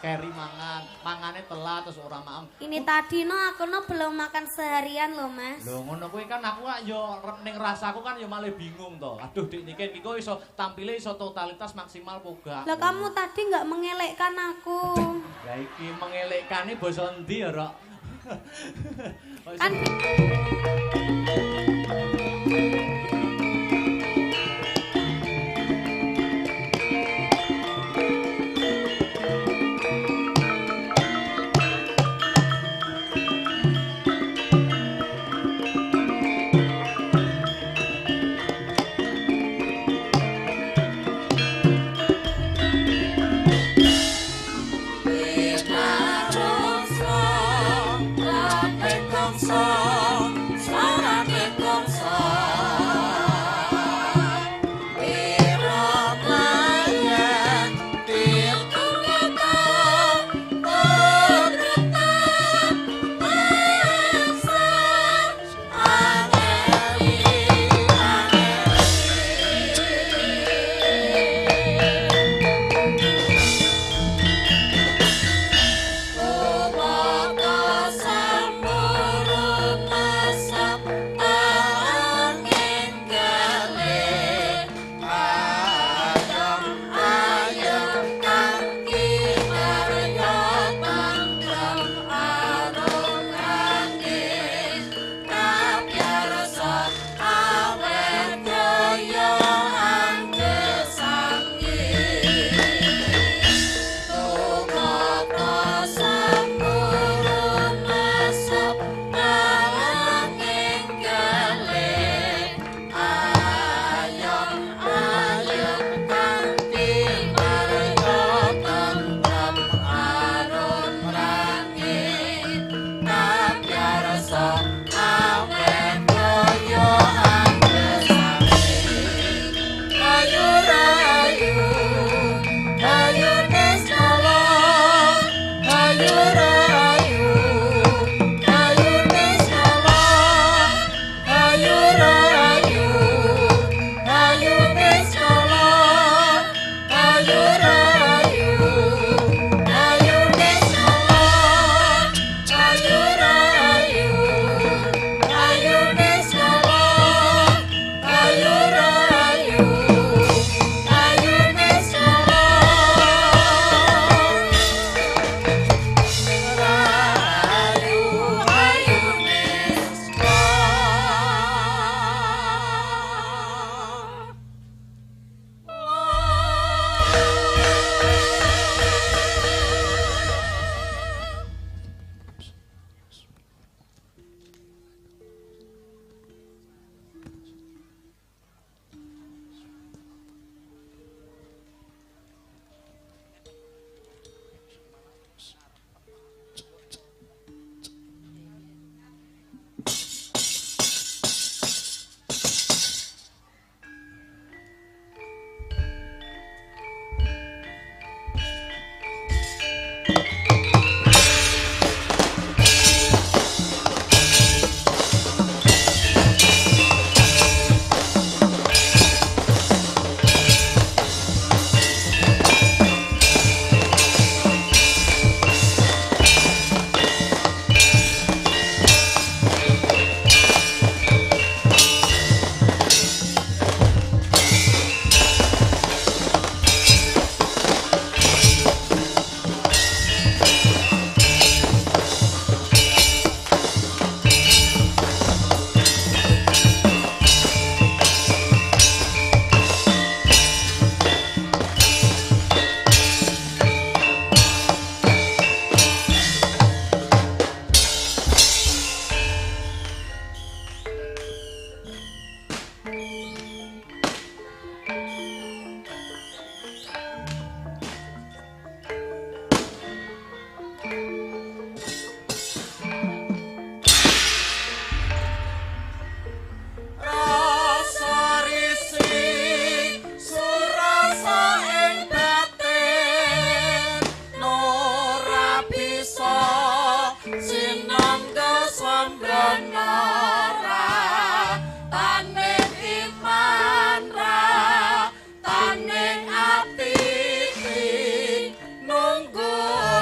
keri mangan, mangane telat terus ora maem. Ini tadi no aku no belum makan seharian loh, Mas. Lho ngono kuwi kan aku kak yo ning rasaku kan yo malah bingung to. Aduh Dik Niken iki kok iso tampile iso totalitas maksimal apa gak? Lah kamu tadi nggak mengelekkan aku. Lah iki mengelekane basa endi ya, Rok? Kan Taning ati nunggu.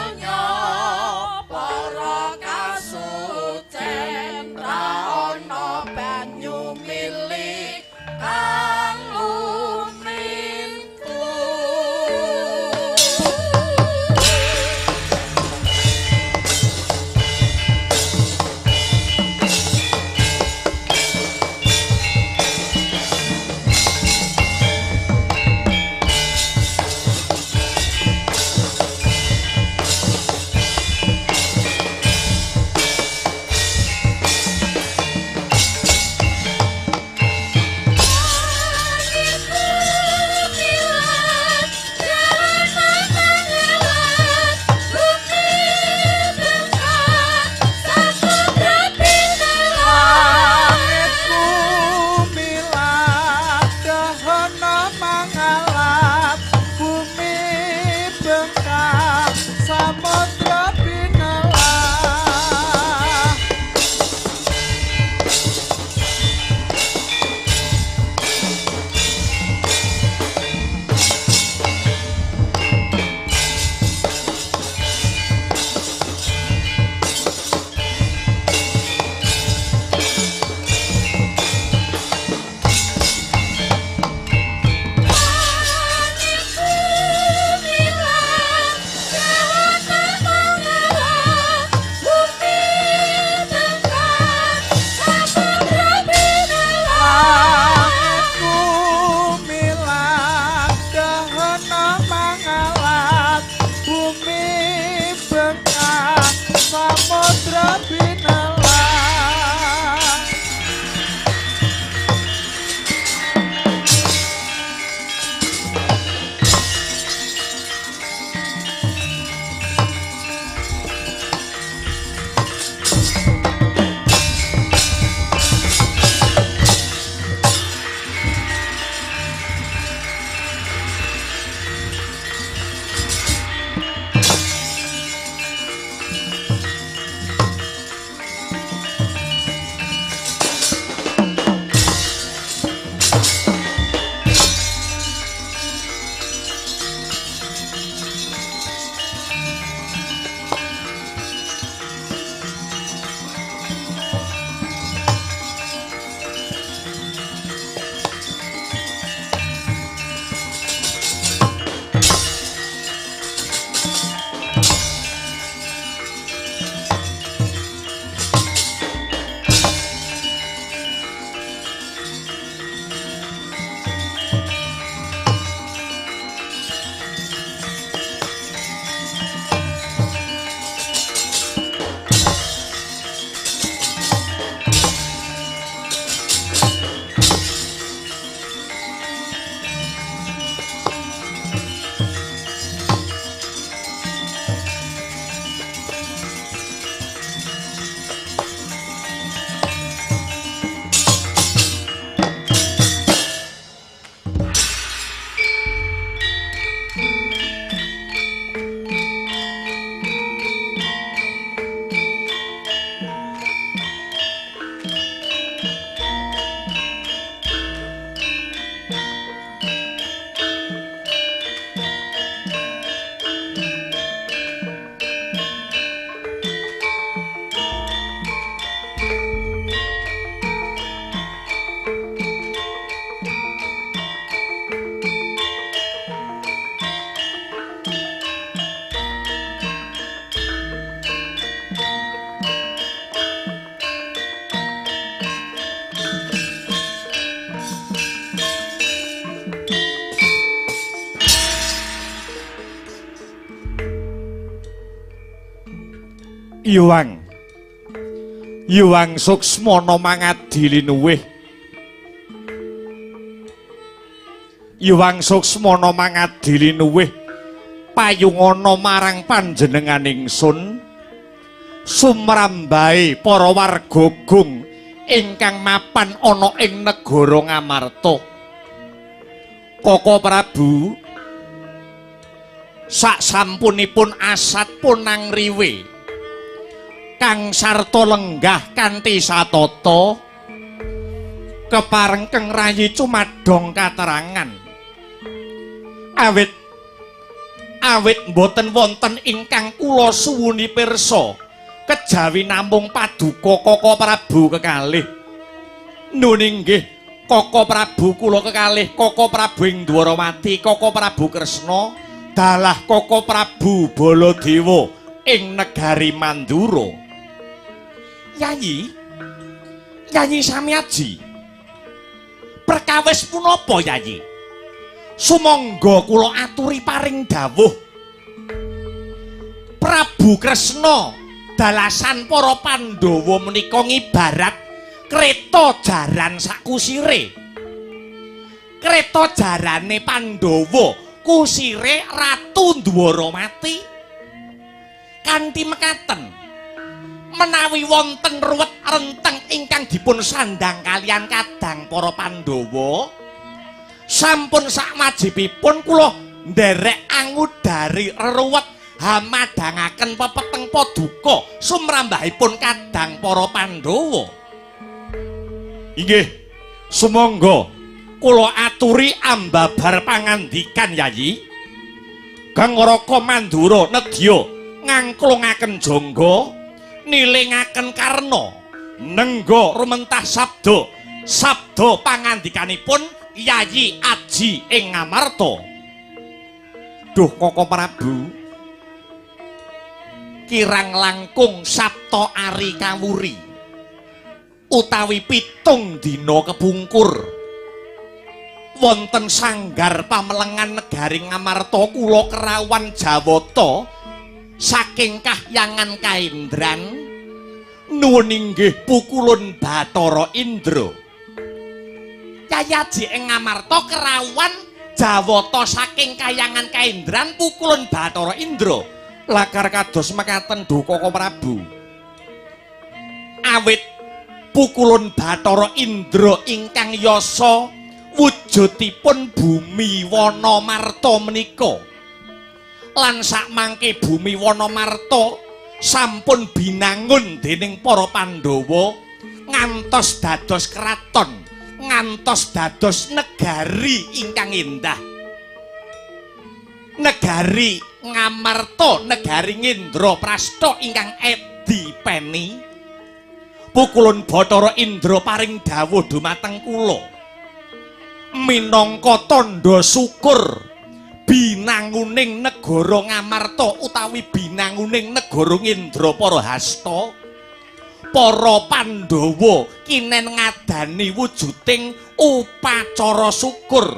Yuwang Yuwang Suksmana mangadi linuwih. Yuwang Suksmana mangadi linuwih payungana marang panjenengan ingsun sumrambahe para warga gung ingkang mapan ana ing negara Ngamarta. Koko Prabu, sak sampunipun asat punang riwe kang sarta lenggah kanthi satata kepareng keng rayi cumadong katerangan. Awit awit mboten wonten ingkang kula suwuni pirsa kejawi namung paduka Koko Prabu kekalih. Nun inggih Koko Prabu kula kekalih, Koko Prabu ing Dwarawati, Koko Prabu Kresna, dalah Koko Prabu Baladewa ing negari Mandura. Yayi, Yayi Samyaji, perkawis punapa Yayi? Sumangga kula aturi paring dawuh. Prabu Kresna dalasan para Pandhawa menika ngibarat kreta jaran sakusire. Kreta jarane Pandhawa kusire Ratu Dwarawati. Kanthi mekaten menawi wonten ruwet renteng ingkang dipun sandang kalian kadang para Pandhawa, sampun sakwajibipun kula nderek angudari reruwet hamadhangaken pepeteng paduka sumrambahipun kadang para Pandhawa. Inggih, sumangga kula aturi ambabar pangandikan Yayi. Kang Raka Mandura nedya ngangklungaken jangga, nilingaken karna, nengga rumentah sabda, sabda pangandikanipun Yayi Aji ing Ngamarta. Duh Koko Prabu, kirang langkung Sabta Ari Kawuri utawi 7 dina kepungkur wonten sanggar pamelengan negari Ngamarta kula kerawan jawata saking kahyangan kaindran nuwun inggih pukulun Bathara Indra. Yayi Aji ing Ngamarta kerawan jawata saking kahyangan kaindran pukulun Bathara Indra. Lakar kados mekaten duh Koko Prabu. Awit pukulun Bathara Indra ingkang yasa wujudipun bumi Wanamarta menika lan sakmangke bumi Wanamarta sampun binangun dening para Pandhawa ngantos dados kraton, ngantos dados negari ingkang endah. Negari Ngamarta, negari Ngendraprasta ingkang edi peni. Pukulun Bathara Indra paring dawuh dumateng kula minangka tandha syukur binanguning negara Ngamarta utawi binanguning negara Ngendraparahasta, para Pandhawa kinen ngadani wujuding upacara syukur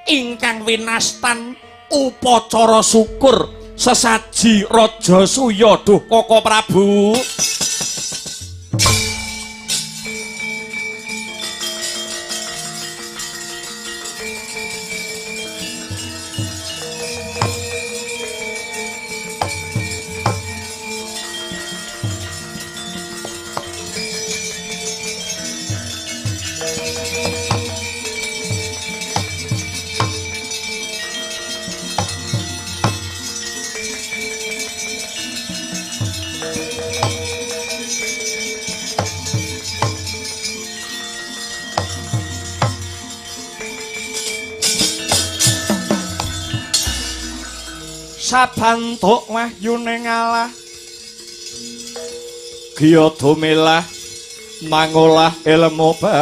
ingkang winastan upacara syukur sesaji Raja Suya. Duh Koko Prabu. Sabantuk wahyune ngalah giya dumilah mangolah ilmu bangkit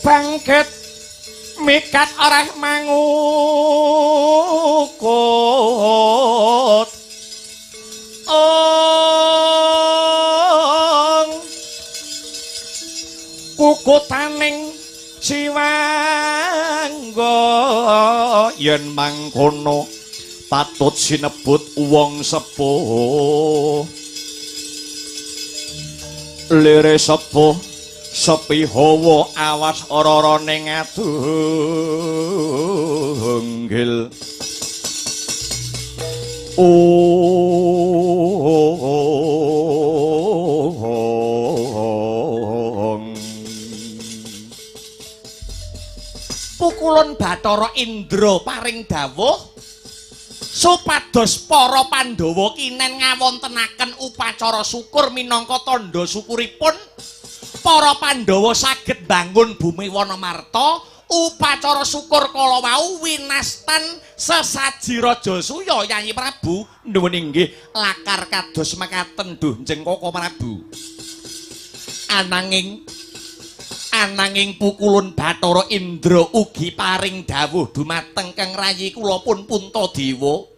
bangkit mikat arah mangukut ong kukutaning siwangga Yen mangkono patut sinebut wong sepuh. Lire sepuh sepi hawa awas ora-ora ning adunggil. Pukulun Bathara Indra paring dawuh supados para Pandhawa kinen ngawontenaken upacara syukur minangka tandha syukuripun para Pandhawa saged bangun bumi Wanamarta. Upacara syukur kala wau winastan sesaji Rajasuya Yayi Prabu. Nuwun inggih lakar kados mekaten duh Njeng Koko Prabu. Ananging pukulun Bathara Indra ugi paring dawuh dumateng Kang Rayi kula pun Puntadewa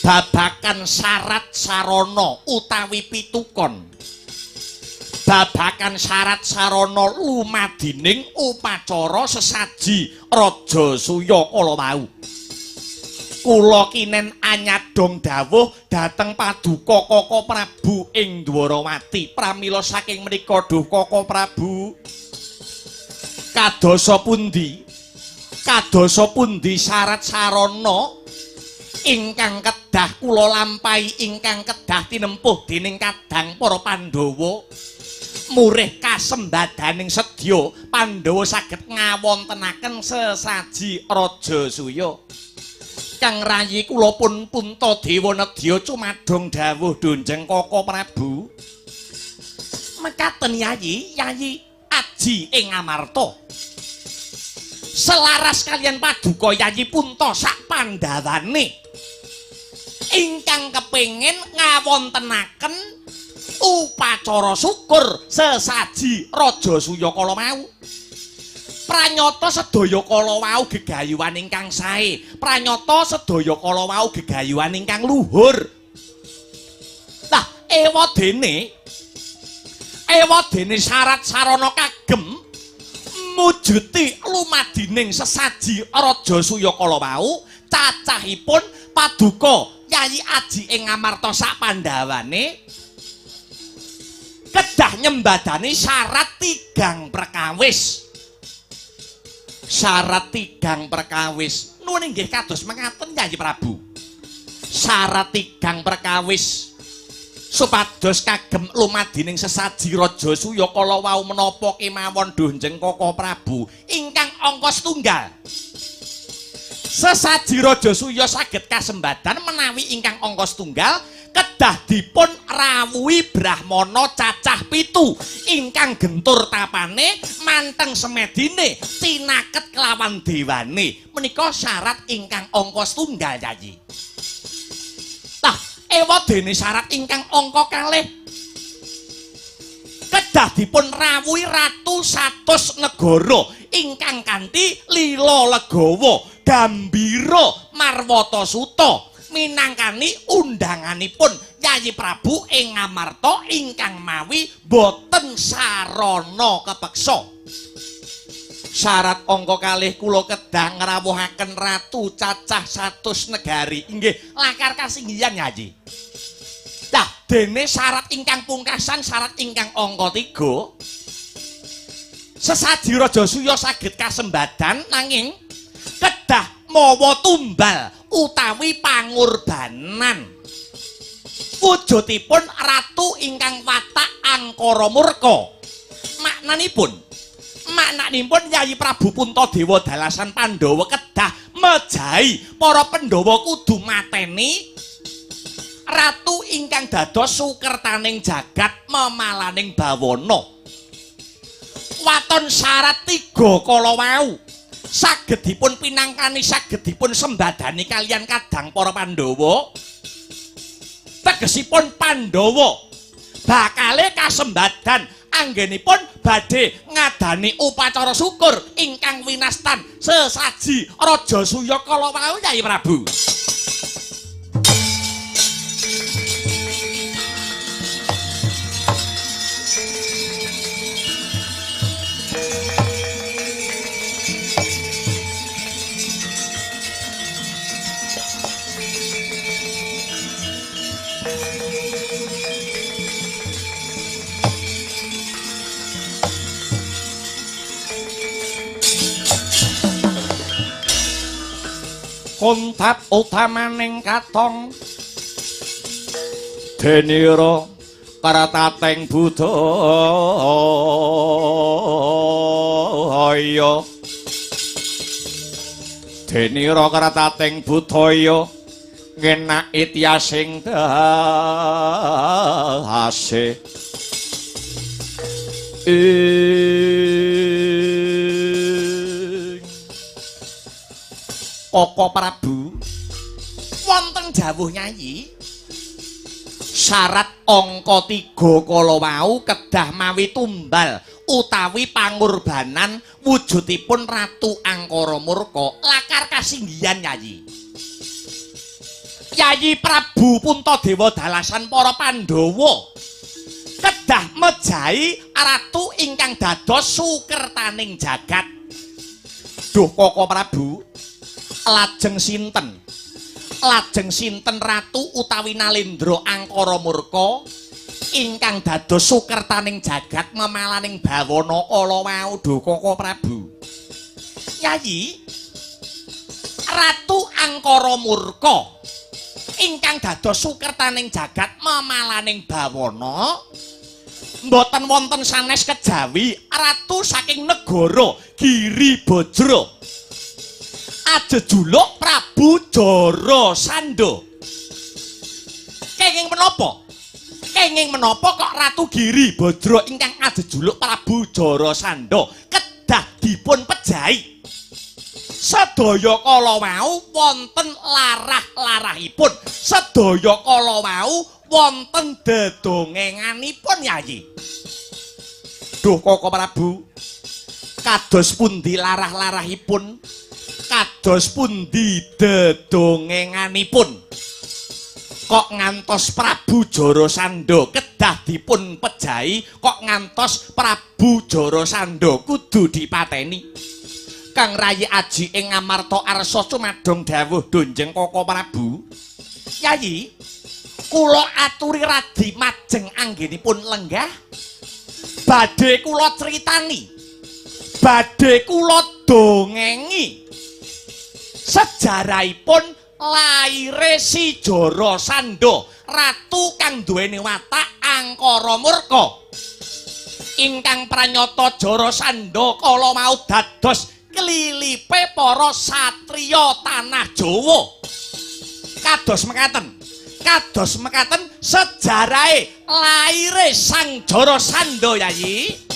babakan syarat sarana utawi pitukon. Babakan syarat sarana lumadining upacara sesaji Rajasuya kala wau. Kula kinen anyadong dawuh dhateng paduka Koko Prabu ing Dwarawati. Pramila saking menika duh Koko Prabu, kadasa pundi? Kadasa pundi syarat sarana ingkang kedah kula lampahi, ingkang kedah tinempuh dening kadang para Pandhawa? Murih kasembadaning sedya Pandhawa saged ngawontenaken sesaji Rajasuya. Kang Rayi kula pun Puntadewa nedya cumadong dawuh Dunjeng Koko Prabu. Mekaten Yayi, Yayi Aji ing Amarta. Selaras kalian paduka Yayi Punta sak pandhawane ingkang kepengin ngawontenaken upacara syukur sesaji Rajasuya kala mau. Pranyata sedaya kala wau gegayuhan ingkang sae, pranyata sedaya kala wau gegayuhan ingkang luhur. Lah ewadene syarat sarana kagem mujuti lumadining sesaji Rajasuya kala wau cacahipun paduka Yayi Aji ing Amarta sak pandhawane kedah nyembadani syarat tigang perkawis. Syarat tigang perkawis. Nuwun inggih kados mengaten Yayi Prabu. Syarat tigang perkawis supados kagem lumadining sesaji Rajasuya kala wau menapa kemawon duh Njeng Koko Prabu ingkang angka setunggal. Sesaji Rajasuya saged kasembadan menawi ingkang angka setunggal kedah dipun rawuhi brahmana cacah 7 ingkang gentur tapane manteng semedine tinaket kelawan dewane. Menika syarat ingkang angka setunggal Yayi. Lah ewadene syarat ingkang angka kalih kedah dipun rawuhi ratu 100 negara ingkang kanthi lila legawa gambira marwata suta minangkani undanganipun Yayi Prabu ing Amarta ingkang mawi boten sarana kepeksa. Syarat angka kalih kula kedah ngrawuhaken ratu cacah 100 negari. Inggih lakar kasinggihan Yayi. Lah dene syarat ingkang pungkasan syarat ingkang angka 3 sesaji Rajasuya saged kasembadan nanging kedah mawa tumbal utawi pangorbanan. Wujudipun ratu ingkang watak angkara murka. Maknanipun Yayi Prabu Puntadewa dalasan Pandhawa kedah mejahi para Pandhawa kudu mateni ratu ingkang dados sukertaning jagat memalaning bawana. Waton syarat 3 kala wau saged dipun pinangkani, saged dipun sembadani kalian kadang para Pandhawa. Tegesipun Pandhawa bakale kasembadan anggenipun badhe ngadani upacara syukur ingkang winastan sesaji Rajasuya kala wau Yayi Prabu. Kontap utamaning katong denira karatating budaya denira karatating budaya ngenaki tiasing dahase Koko Prabu wonten jawuh Nyayi syarat angka 3 kala wau kedah mawi tumbal utawi pangorbanan wujudipun Ratu Angkara Murka lakar kasinggihan Nyayi. Yayi Prabu Puntadewa dalasan para Pandhawa kedah mejahi ratu ingkang dados sukertaning jagat. Duh Koko Prabu, lajeng sinten? Lajeng sinten ratu utawi Nalendra Angkara Murka ingkang dados sukertaning jagat memalaning bawana kala wau? Duh Koko Prabu. Yayi, Ratu Angkara Murka ingkang dados sukertaning jagat memalaning bawana mboten wonten sanes kejawi ratu saking negara Giribajra ajejuluk Prabu Jarasandha. Kenging menapa? Kenging menapa kok Ratu Giribajra ingkang ajejuluk Prabu Jarasandha kedah dipun pejahi? Sedaya kala wau wonten larah-larahipun, sedaya kala wau wonten dedongenganipun Yayi. Duh Koko Prabu, kados pundi larah-larahipun, kados pundi dedongenganipun kok ngantos Prabu Jarasandha kedah dipun pejahi, kok ngantos Prabu Jarasandha kudu dipateni? Kang Rayi Aji ing Ngamarta arsa cumadong dawuh donjeng Koko Prabu. Yayi, kula aturi radi majeng anggenipun lenggah, badhe kula critani, badhe kula dongengi sejarahipun laire si Jarasandha, ratu kang duweni watak angkara murka ingkang pranyata Jarasandha kala mau dados klilipe para satriya tanah Jawa. Kados mekaten, kados mekaten sejarahe laire Sang Jarasandha Yayi.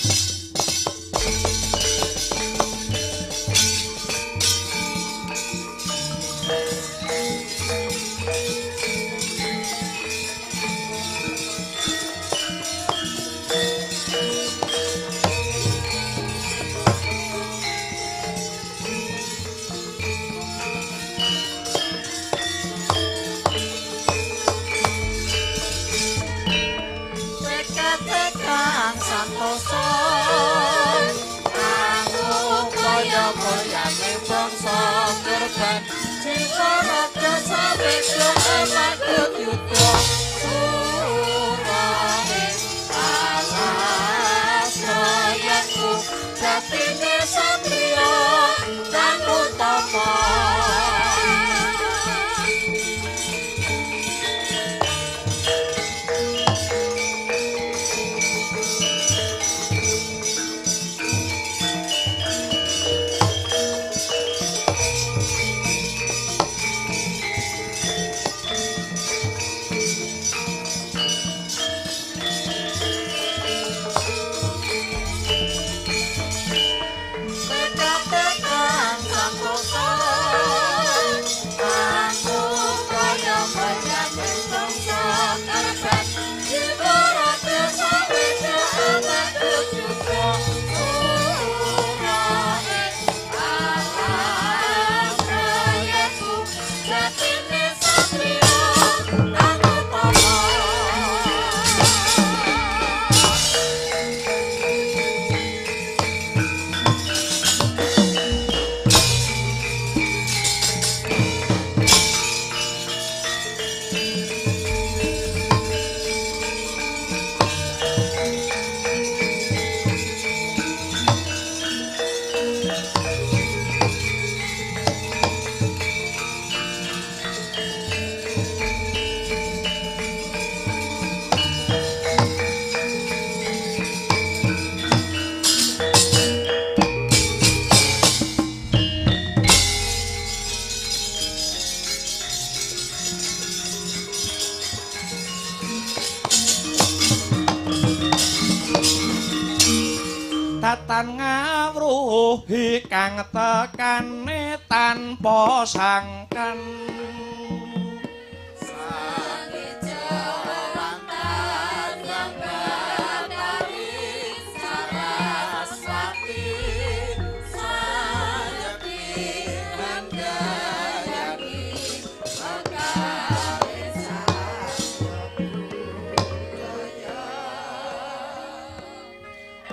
Datan ngawruhi kang tekane tanpa sangkan.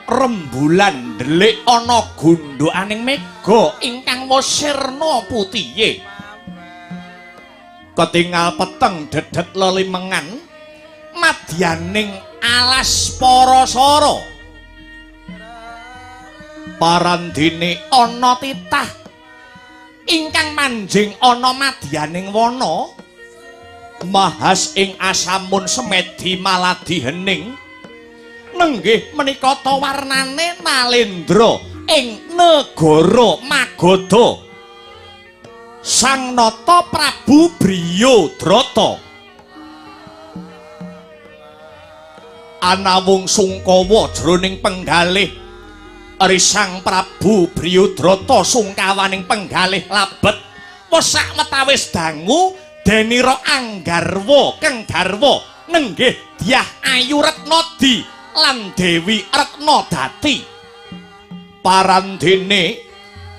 Rembulan ndelik ana gundhukaning mega ingkang wis sirna putihe. Ketingal peteng dedet lelimengan madyaning alas Parasara. Parandene ana titah ingkang manjing ana madyaning wana, mahas ing asamun semedi maladi hening. Nenggih menika ta warnane Nalendra ing negara Magadha. Sang Nata Prabu Briyodrata anawung sungkawa jroning penggalih Risang Prabu Briyodrata sungkawaning penggalih labet wesak wetawis dangu denira anggarwa keng garwa nenggih Dyah Ayu Retnadi lan Dewi Retnadati.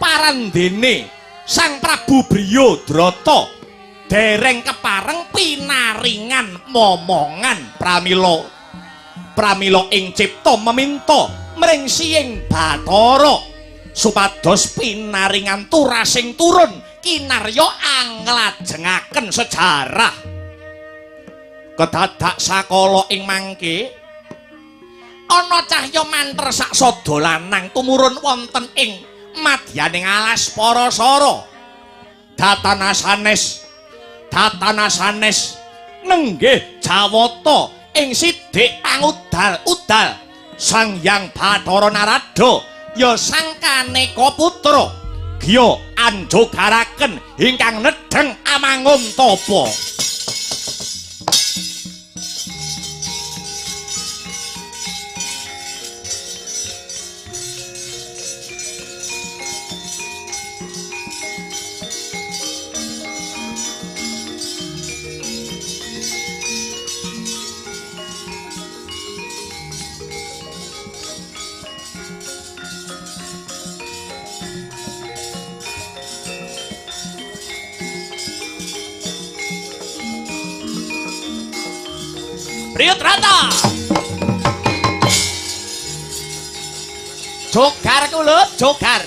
Parandene Sang Prabu Briyodrata dereng kepareng pinaringan momongan pramila ing cipta meminta mring Siing Bathara supados pinaringan turasing turun kinarya anglajengaken sejarah. Kedadak sakala ing mangke ana cahya manter saksada lanang tumurun wonten ing madyaning alas Parasara. Datana sanes nenggih Jawata ing sidik pangudal-udal Sang Hyang Bathara Narada ya Sang Kaneka Putra Gya anjogaraken ingkang nedheng amangun tapa. Briyodrata jogar kulut jogar.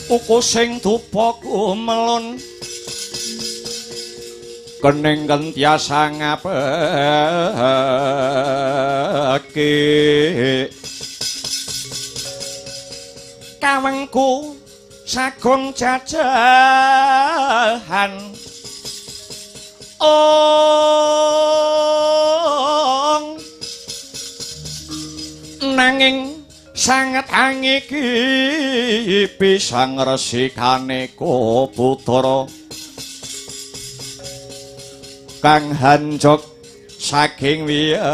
Uku sing dupa gumelun kening kentyasa ngapeke kawengku sagung jajahan ong nanging sanget angiki pisang resikane putra kang hanjok saking wiyati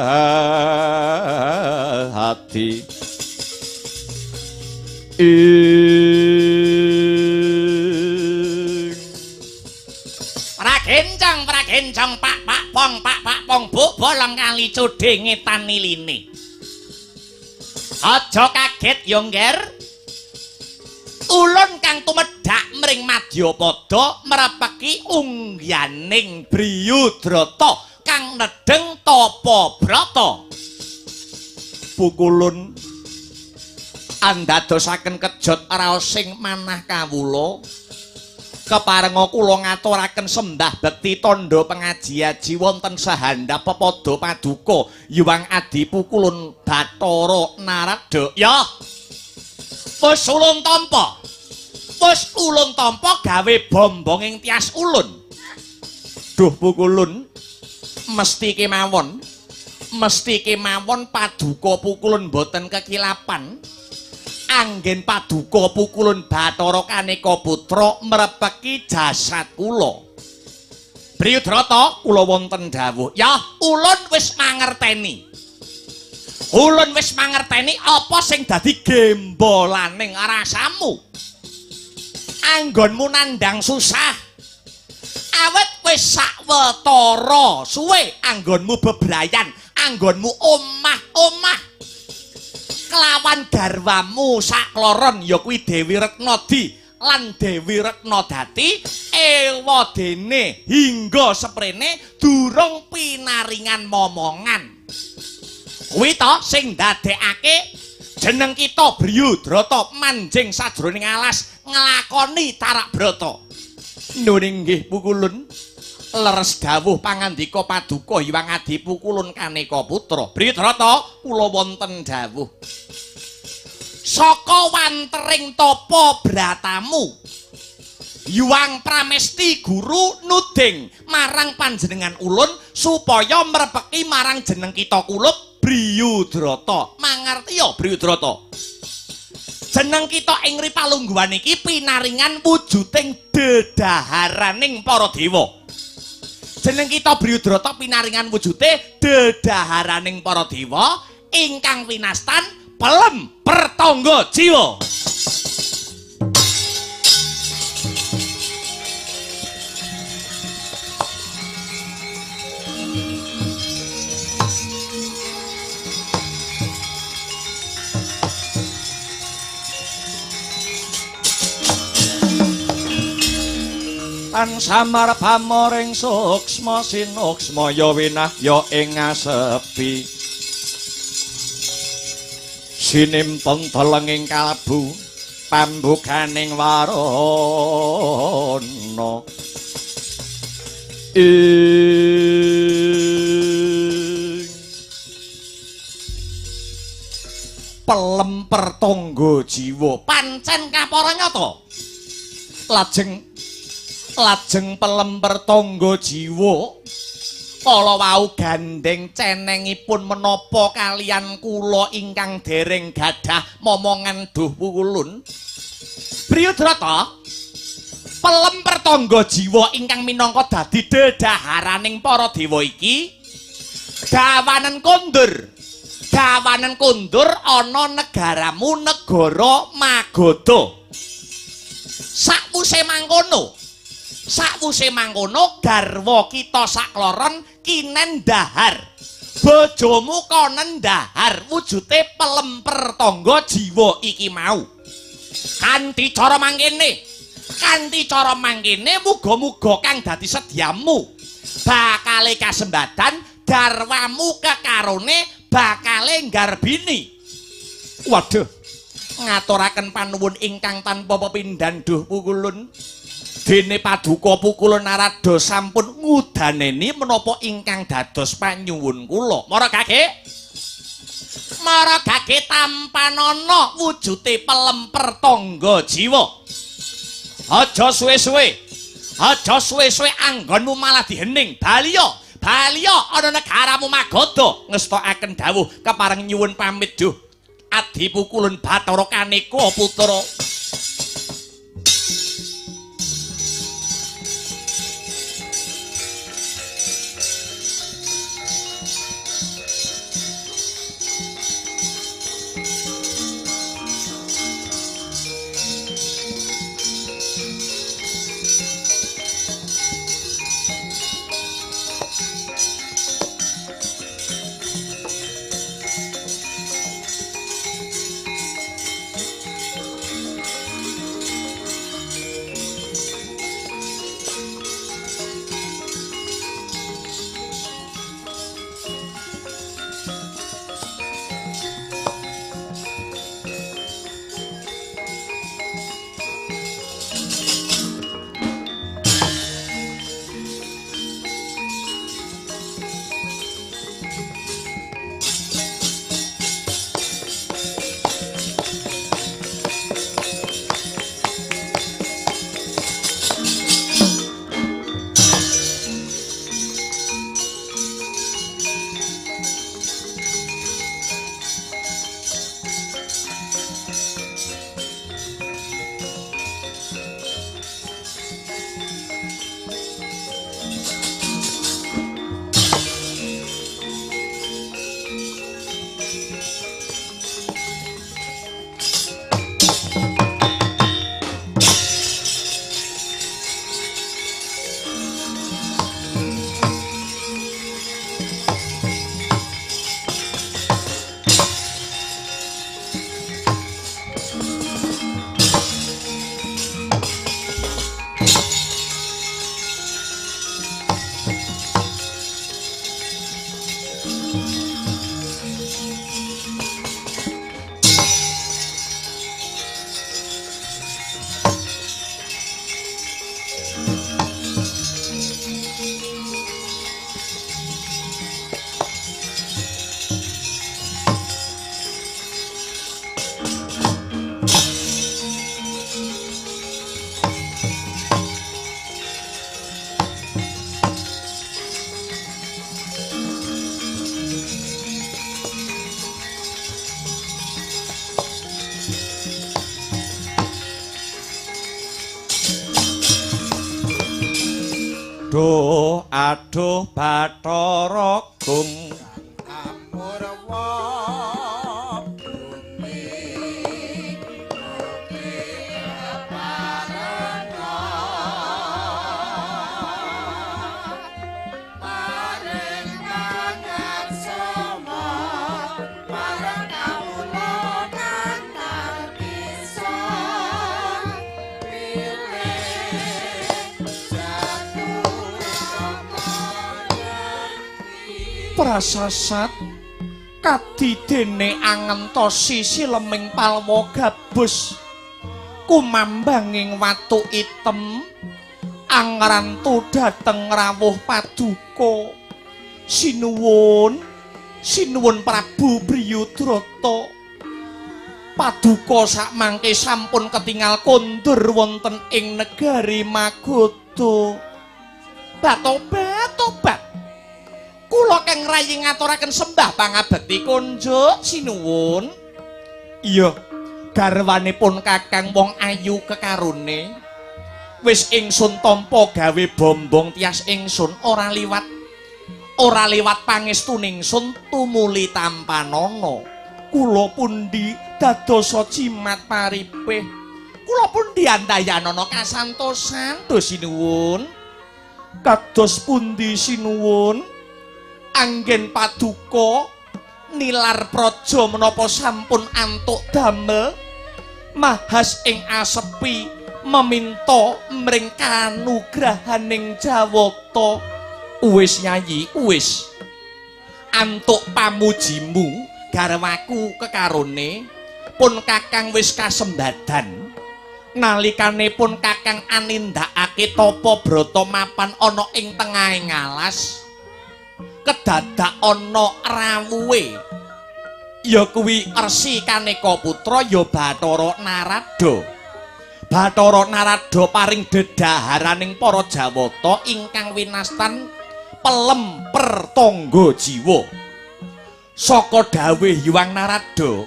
ing pragencong pak pak pong pak pak pong bu bolong kali cudhe ngetan niline. Aja kaget yo Ngger. Ulun kang tumedhak mring Madyapada merepeki ungyaning Briyodrata kang nedheng tapa brata. Pukulun andadosaken kejot raosing manah kawula. Keparenga kula ngaturaken sembah bekti tandha pengaji-aji wonten sahandap pepada paduka Hyang Adi Pukulun Bathara Narada. Ya. Wis ulun tampa. Wis ulun tampa gawe bombonging tias ulun. Duh Pukulun, mesti kemawon. Mesti kemawon paduka Pukulun boten kekilapan. Anggen paduka Pukulun Bathara Kaneka Putra mrepeki jasad kula. Briyudrata, kula wonten dawuh. Ya, ulun wis mangerteni. Ulun wis mangerteni apa sing dadi gembolaning rasamu. Anggonmu nandhang susah. Awit wis sawetara suwe anggonmu bebrayan, anggonmu omah-omah. Kelawan garwamu sakloron ya kuwi Dewi Retnadi lan Dewi Retnadati ewadene hingga seprene durung pinaringan momongan. Kuwi to sing ndadekake jeneng kita Briyudrata manjing sajroning alas nglakoni tarak brata. Nuwun inggih Pukulun. Leres dawuh pangandika paduka Hyang Adi Pukulun Kaneka Putra. Briyudrata, kula wonten dawuh. Saka wantering tapa bratamu, Hyang Pramesti Guru nuding marang panjenengan ulun supaya mrepeki marang jeneng kita kulup Briyudrata. Mangerti ya Briyudrata? Jeneng kita ing ripalungguhan iki pinaringan wujuding dedaharaning para dewa. Jeneng kita Briyudrata pinaringan wujute dedaharaning para dewa ingkang winastan pelem pertangga jiwa. Tan samar pamoring suksma sinuksma ya winahya ing asepi. Sinimpen telenging kalbu pambukaning warana. Ing pelem pertangga jiwa pancen kapara nyata. Lajeng pelem pertangga jiwa kala wau gandeng cenengipun menapa kalian kula ingkang dereng gadah momongan duh Pukulun. Briyudrata, pelem pertangga jiwa ingkang minangka dadi dedaharaning para dewa iki dawanen kondur. Dawanen kondur ana negaramu negara Magadha. Sakwuse mangkono garwa kita sakloron kinen dahar. Bojomu konen dahar wujute pelem pertangga jiwa iki mau. Kanthi cara mangkene muga-muga kang dadi sedyamu bakale kasembadan darwamu kekarone bakale nggarbini. Waduh, ngaturaken panuwun ingkang tanpa pepindhan duh Pukulun. Dene paduka Pukulun Narada sampun ngudaneni menapa ingkang dados panyuwun kula. Mara gage tampanana wujute pelem pertangga jiwa. Aja suwe-suwe anggonmu malah dihening. Baliya ana negaramu Magadha. Ngestokaken dawuh kepareng nyuwun pamit duh Adi Pukulun Bathara Kaneka Putra. Aduh aduh Bathara Gung Amurwa bumi mugi keparenga paring pangaksama marang kawula kang bisa pilih prasasat kadidene angentosi sileming palwa gabus kumambanging watu item angrantu dhateng rawuh paduka. Sinuwun sinuwun Prabu Briyudrata, paduka sakmangke sampun ketingal kondur wonten ing negari Magadha. Batobat tobat kula kang rayi ngaturaken sembah pangabekti konjuk sinuwun. Iya, garwanipun Kakang wong ayu kekarone. Wis ingsun tampa gawe bombong tias ingsun ora liwat. Ora liwat pangestuning ingsun tumuli tampanana. Kula pundi dadosa jimat paripih. Kula pundi andayanana kasantosan do sinuwun. Kados pundi sinuwun? Anggen paduka nilar praja menapa sampun antuk damel mahas ing asepi meminta mring kanugrahaning Jawata. Wis nyayi wis antuk pamujimu garwaku kekarone pun Kakang wis kasembadan nalikane pun Kakang anindakake tapa brata mapan ana ing tengahing alas kedadak ana rawuhe ya kuwi Resi Kaneka Putra ya Bathara Narada. Bathara Narada paring dedhaharaning para Jawata ingkang winastan pelem pertangga jiwa. Saka dawuh Hyang Narada,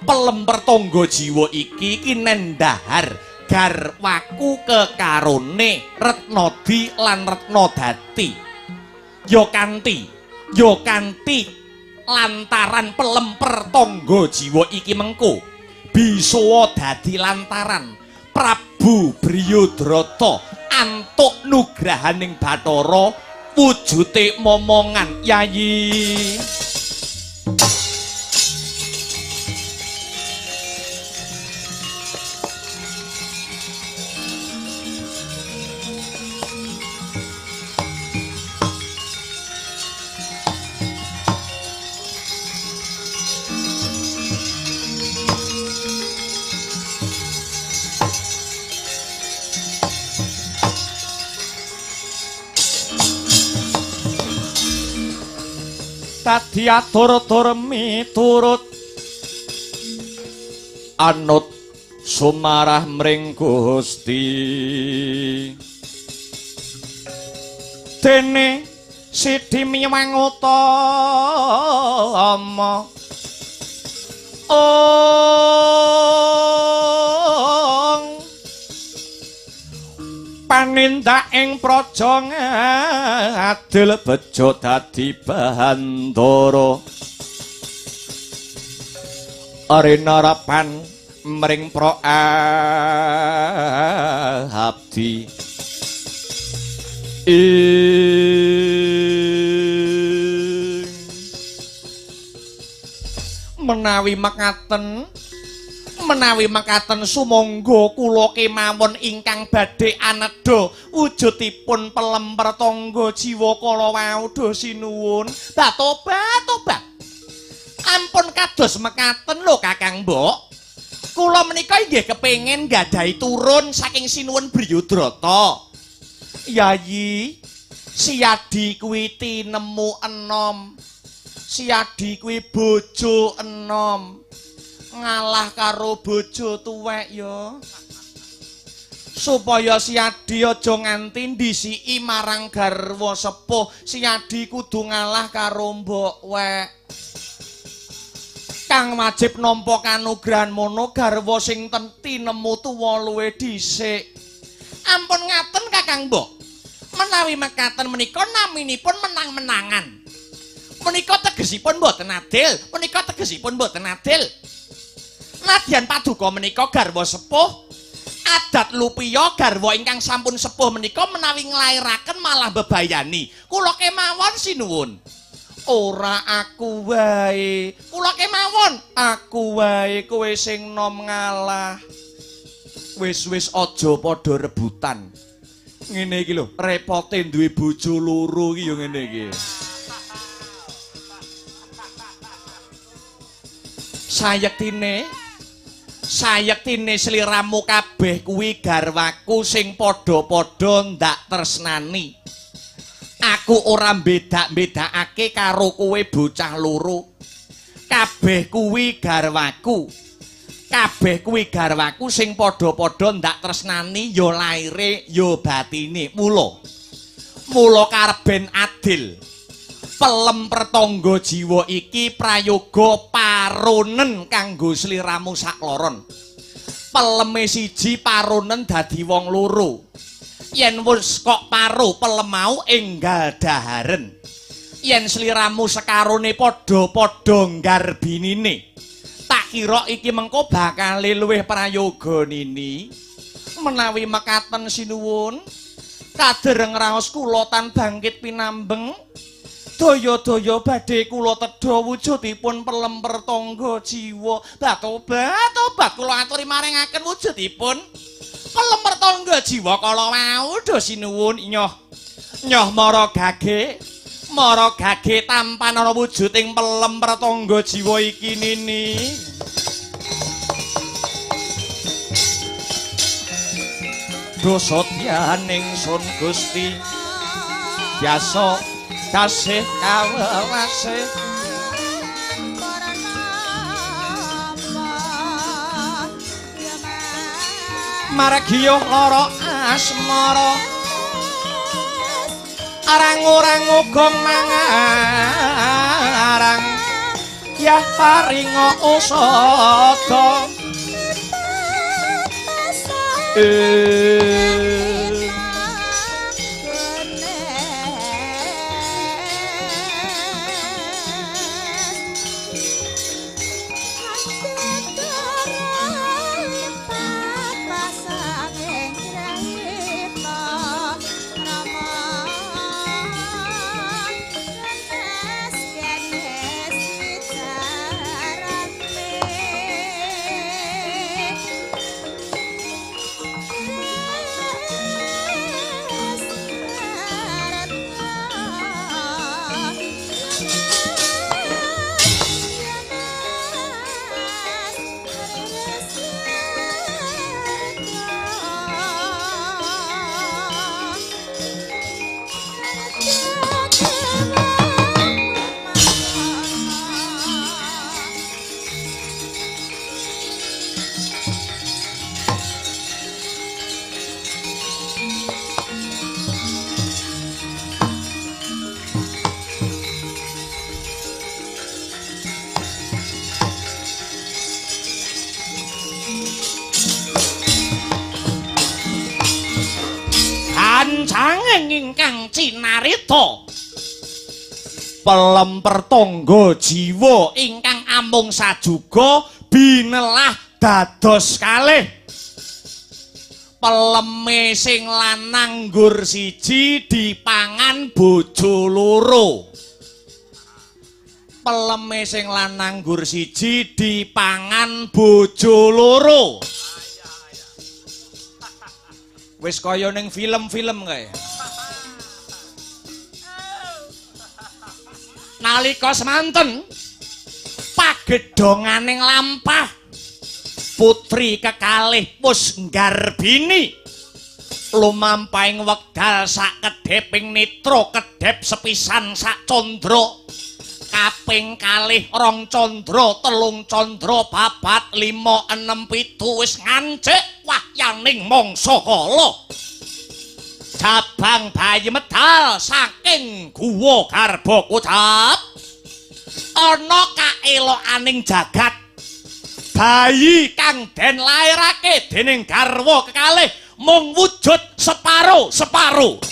pelem pertangga jiwa iki kinendhahar garwaku kekarone Retnadi lan Retnadati. Ya kanthi lantaran pelem pertangga jiwa iki mengko bisa dadi lantaran Prabu Briyudrata antuk nugrahaning Bathara wujute momongan. Yayi tadi atur-atur miturut anut sumarah mring Gusti. Dene sidi miwang utama ong panindak ing praja ngadil bejo dadi bandara rinarapan mring pra abdi menawi mekaten sumangga kula kemawon ingkang badhe anedha wujudipun pelem pertangga jiwa kala wau do sinuwun. Tobat tobat ampun kados mekaten lho Kakang Mbok. Kula menika inggih kepengin nggadahi turun saking Sinuwun Briyudrata. Yayi Siyadi kuwi tinemu enom, Siyadi kuwi bojo enom, ngalah karo bojo tuwek ya. Supaya Siyadi aja nganti ndisiki marang garwa sepuh, Siyadi kudu ngalah karo mbok wek. Kang wajib nampa kanugrahan mono garwa sing tinemu tuwa luwe dhisik. Ampun ngaten Kakang Mbok. Menawi mekaten menika naminipun menang-menangan. Menika tegesipun mboten adil, menika tegesipun mboten adil. Nadyan paduka menika garwa sepuh, adat lupiya garwa ingkang sampun sepuh menika menawi nglairaken malah bebayani. Kula kemawon sinuwun. Ora aku wae. Kula kemawon, aku wae kowe sing nom ngalah. Wis-wis aja padha rebutan. Ngene iki lho, repote duwe bojo loro iki ya ngene iki. Sayektine sliramu kabeh kuwi garwaku sing padha-padha ndak tresnani. Aku ora mbedak-mbedakake karo kowe bocah loro. Kabeh kuwi garwaku. Kabeh kuwi garwaku sing padha-padha ndak tresnani ya laire ya batine. Mula karben adil. Pelem pertangga jiwa iki prayoga paronen kanggo sliramu sakloron. Peleme siji paronen dadi wong loro. Yen wis kok paro pelem mau enggal daharen. Yen sliramu sekarone padha-padha nggarbinine. Tak kira iki mengko bakal luwih prayoga nini. Menawi mekaten sinuwun, kadereng raos kula tan bangkit pinambeng. Daya-daya badhe kula tedha wujudipun pelem pertangga jiwa. Batobat kula aturi maringaken wujudipun pelem pertangga jiwa kala wau. Do sinuwun nyoh. Nyoh mara gage. Mara gage tampan ana wujuding pelem pertangga jiwa iki nini. Dosa tiyaning sun Gusti biasa kasih kawelase margiyuh lara asmara arang-orang uga mangarang yah paringa usada. Ingkang cinarita pelem pertangga jiwa ingkang amung sajuga binelah dados kalih. Peleme sing lanang nggur siji dipangan bojo loro. Peleme sing lanang nggur siji dipangan bojo loro. Wis kaya ning film-film kae. Nalika semanten pagedhonganing lampah putri kekalih wis nggarbini lumampahing wekdal sakedheping netra kedhep sepisan sak candra kaping kalih rong candra telung candra papat lima enem pitu wis ngancik wahyaning mangsa kala. Jabang bayi medal saking guwa garba kocap ana kaelokaning jagat. Bayi kang den lairake dening garwa kekalih mung wujud separo-separo.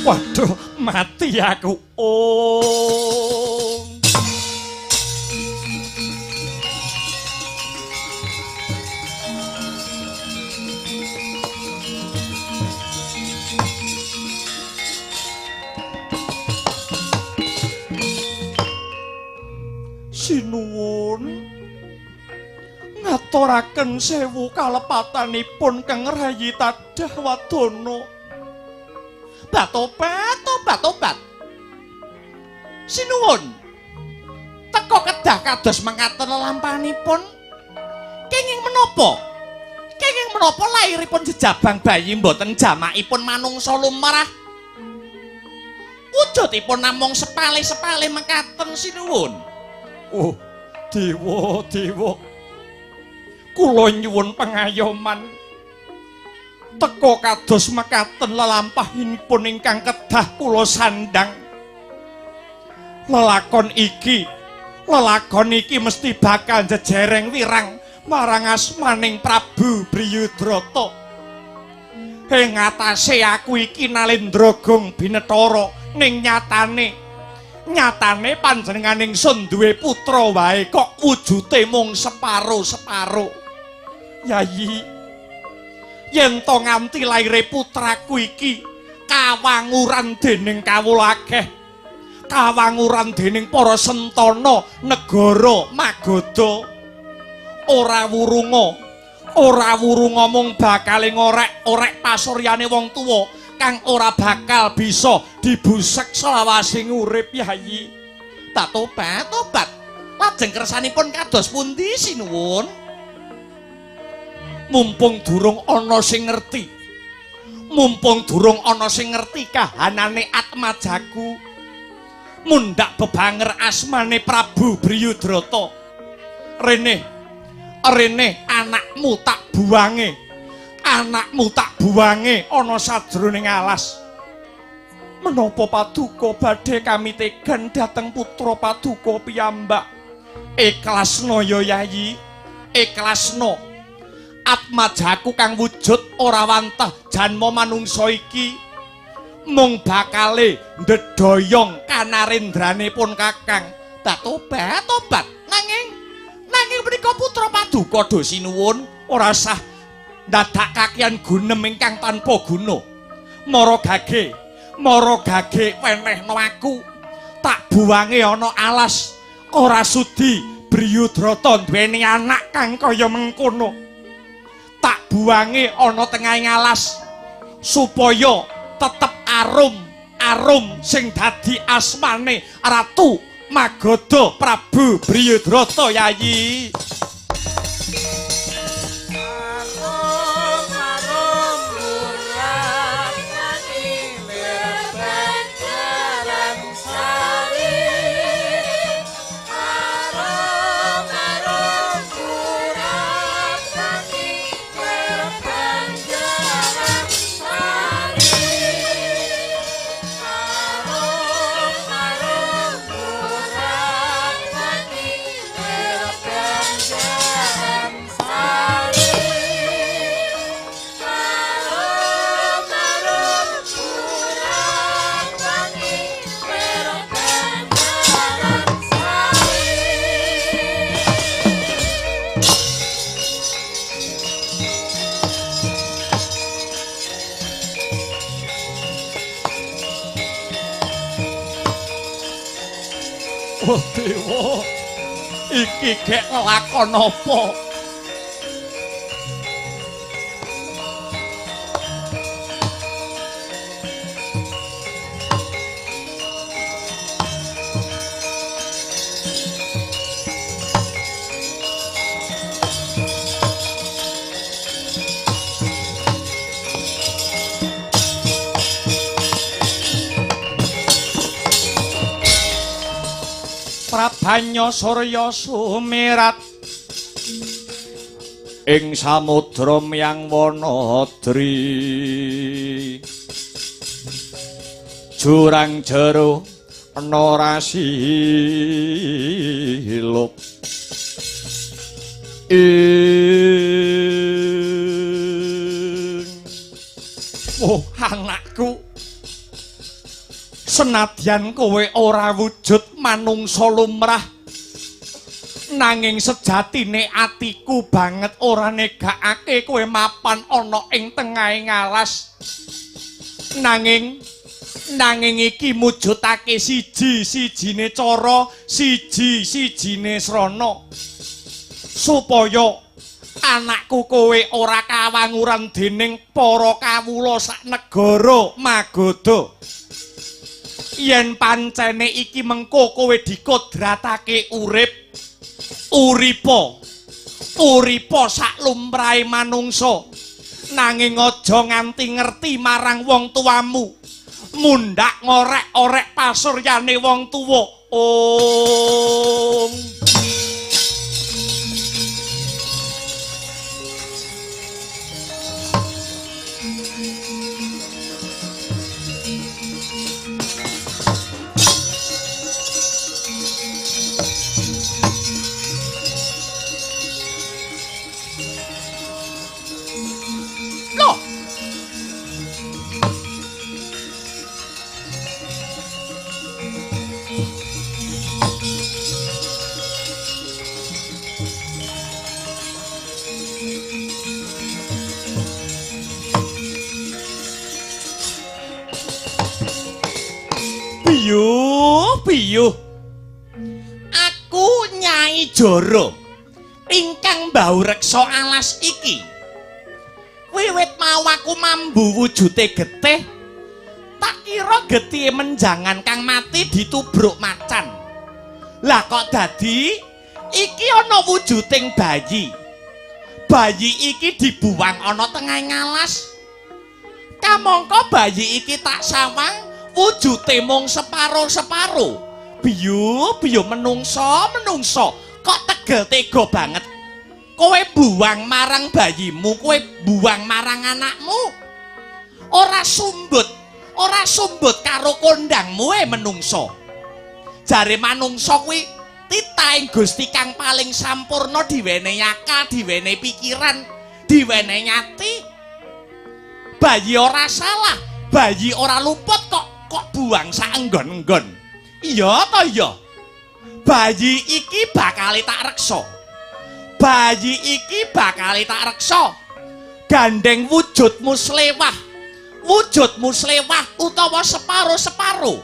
Waduh, mati aku. Oh. Sinuwun ngaturaken sewu kalepatanipun Kang Rayi Tadah Wadana. Batobat, tobat, tobat. Sinuwun. Teka kedah kados mekaten lelampanipun. Kenging menapa? Kenging menapa lairipun jejabang bayi mboten jamakipun manungsa lumrah? Wujudipun namung sepalih-sepalih mekaten sinuwun. Oh, dewa, dewa. Kula nyuwun pangayoman. Teka kados mekaten lelampahipun ingkang kedah kula sandhang. Lelakon iki mesti bakal jejereng wirang marang asmaning Prabu Briyudrata. Ing atase aku iki Nalendra Gong Binethara, ning nyatane panjenengan ingsun duwe putra wae kok wujude mung separo-separo. Yayi, yen to nganti laire putraku iki kawanguran dening kawula akeh, kawanguran dening para sentana negara Magadha, ora wurunga mung bakale ngorek-orek pasuryane wong tuwa kang ora bakal bisa dibusek selawasing urip. Yayi, tak tobat, tobat. Lajeng kersanipun kados pundi sinuwun? Mumpung durung ana sing ngerti, mumpung durung ana sing ngerti kahanane atmajaku, mundhak bebanger asmane Prabu Briyudrata. Rene, rene anakmu tak buange, anakmu tak buange ana sajroning alas. Menapa paduka badhe kamitegan dhateng putra paduka piyambak? Ikhlasna ya Yayi, ikhlasna. Atmajaku kang wujud ora wantah janma manungsa iki mung bakale ndedhoyong kanarendrane pun Kakang. Tak tobat, tobat. Nanging menika putra paduka do sinuwun ora sah ndadak kakian gunem ingkang tanpa guna. Mara gage wenehno aku, tak buwange ana alas. Ora sudi Briyudrata duweni anak kang kaya mengkono. Tak buange ana tengahing alas supaya tetep arum sing dadi asmane Ratu Magadha Prabu Briyudrata. Yayi, oh dewa, iki gek lakon apa? Prabanya surya sumirat ing samudra miyang wanadri, jurang jero ana rasilup ing. Oh anakku, Senadyan kowe ora wujud manungsa lumrah, nanging sejatine atiku banget ora negakake kowe mapan ana ing tengahing alas. Nanging iki mujudake siji-sijine cara, siji-sijine srana supaya anakku kowe ora kawanguran dening para kawula sak negara Magadha. Yen pancene iki mengko kowe dikodratake urip, uripa uripa sak lumrahe manungsa, nanging aja nganti ngerti marang wong tuamu, mundhak ngorek-orek pasuryane wong tuwa. Om. Piyuh, aku Nyai Jara ingkang mbaureksa alas iki. Wiwit mau aku mambu wujude getih, tak kira getihe menjangan kang mati ditubruk macan. Lah kok dadi iki ana wujuding bayi. Bayi iki dibuang ana tengahing alas. Kamangka bayi iki tak sawang wujute mung separo-separo. Biyu, biyu menungso, menungso. Kok tegel tega banget. Kowe buang marang bayimu, kowe buang marang anakmu. Ora sumbut karo kondangmu menungso. Jare manungso kuwi titahing Gusti kang paling sampurna, diwenehi akal, diwenehi pikiran, diwenehi ati. Bayi ora salah, bayi ora luput kok buang saenggon-enggon. Iya ta iya? Bayi iki bakal tak reksa. Bayi iki bakal tak reksa. Gandeng wujudmu slewah. Wujudmu slewah utawa separo-separo.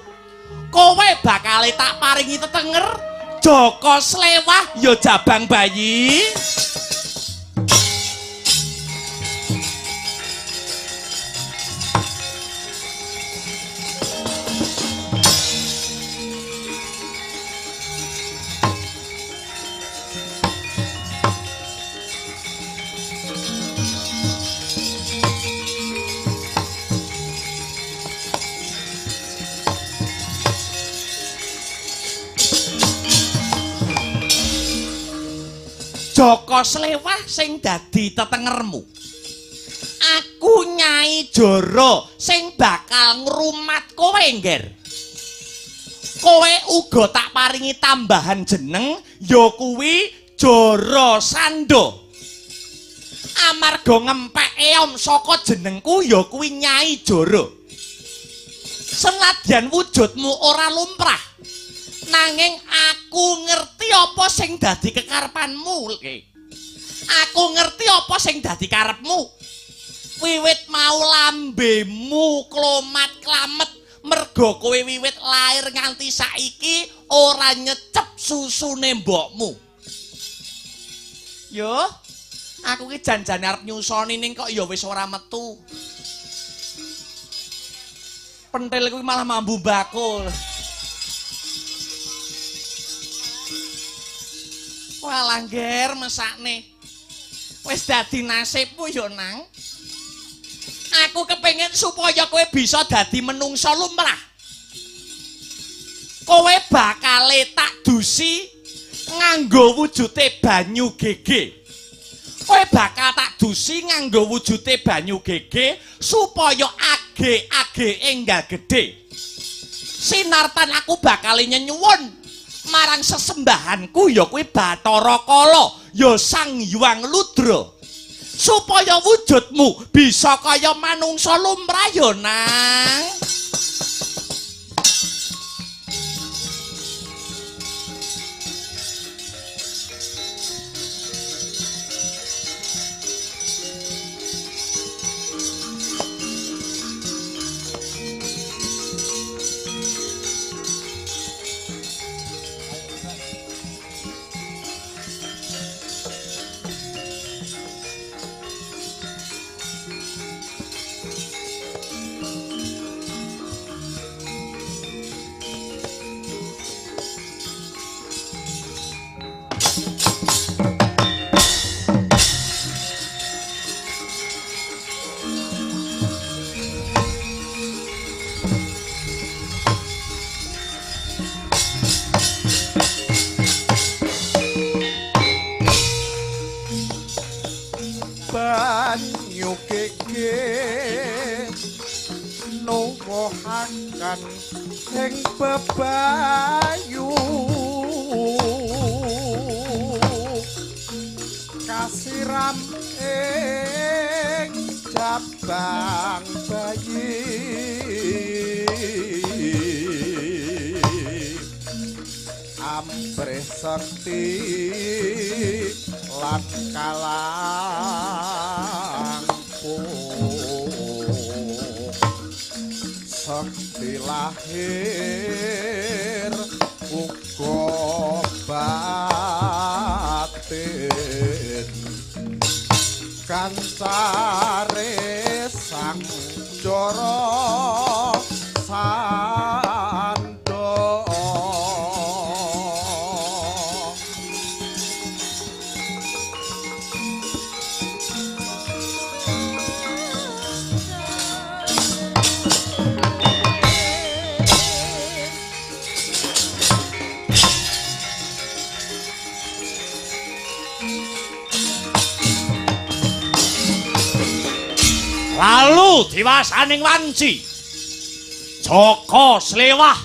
Kowe bakal tak paringi tetenger Joko Slewah ya jabang bayi. Joko Slewah sing dadi tetengermu. Aku Nyai Jara sing bakal ngrumat kowe, Ngger. Kowe uga tak paringi tambahan jeneng ya kuwi Jara Sandha. Amarga ngempek eom saka jenengku ya kuwi Nyai Jara. Senadyan wujudmu ora lumrah, nanging aku ngerti apa sing dadi kekarepanmu. Aku ngerti apa sing dadi karepmu. Wiwit mau lambemu klomat-klamet merga kowe wiwit lair nganti saiki ora nyecep susune mbokmu. Yo, aku ki janjane arep nyusoni ning kok ya wis ora metu. Pentil kuwi malah mambu bakul. Walah ngger mesakne. Wis dadi nasibmu yo nang. Aku kepengin supaya kowe bisa dadi menungsa lumrah. Kowe bakale tak dusi nganggo wujute banyu gege. Kowe bakal tak dusi nganggo wujute banyu gege supaya age-age enggal gedhe. Sinartan aku bakal nyenyuwun marang sesembahanku ya kuwi Bathara Kala, ya Sang Hyang Ludra, supaya wujudmu bisa kaya manungsa lumrah ya nang. Nuwuhaken ing bebayu kasiram ing jabang bayi amprih sekti lan kalangkung sekti lahir uga batin kancare sang Jara Sandha. Lalu diwasaning wanci Jaka Slewah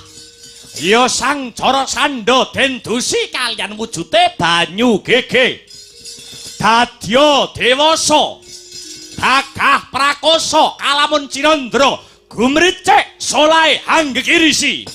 ya Sang Jarasandha den dusi kaliyan wujute banyu gege dadya dewasa gagah prakosa kalamun cinandra gumricik solahe hanggekirisi.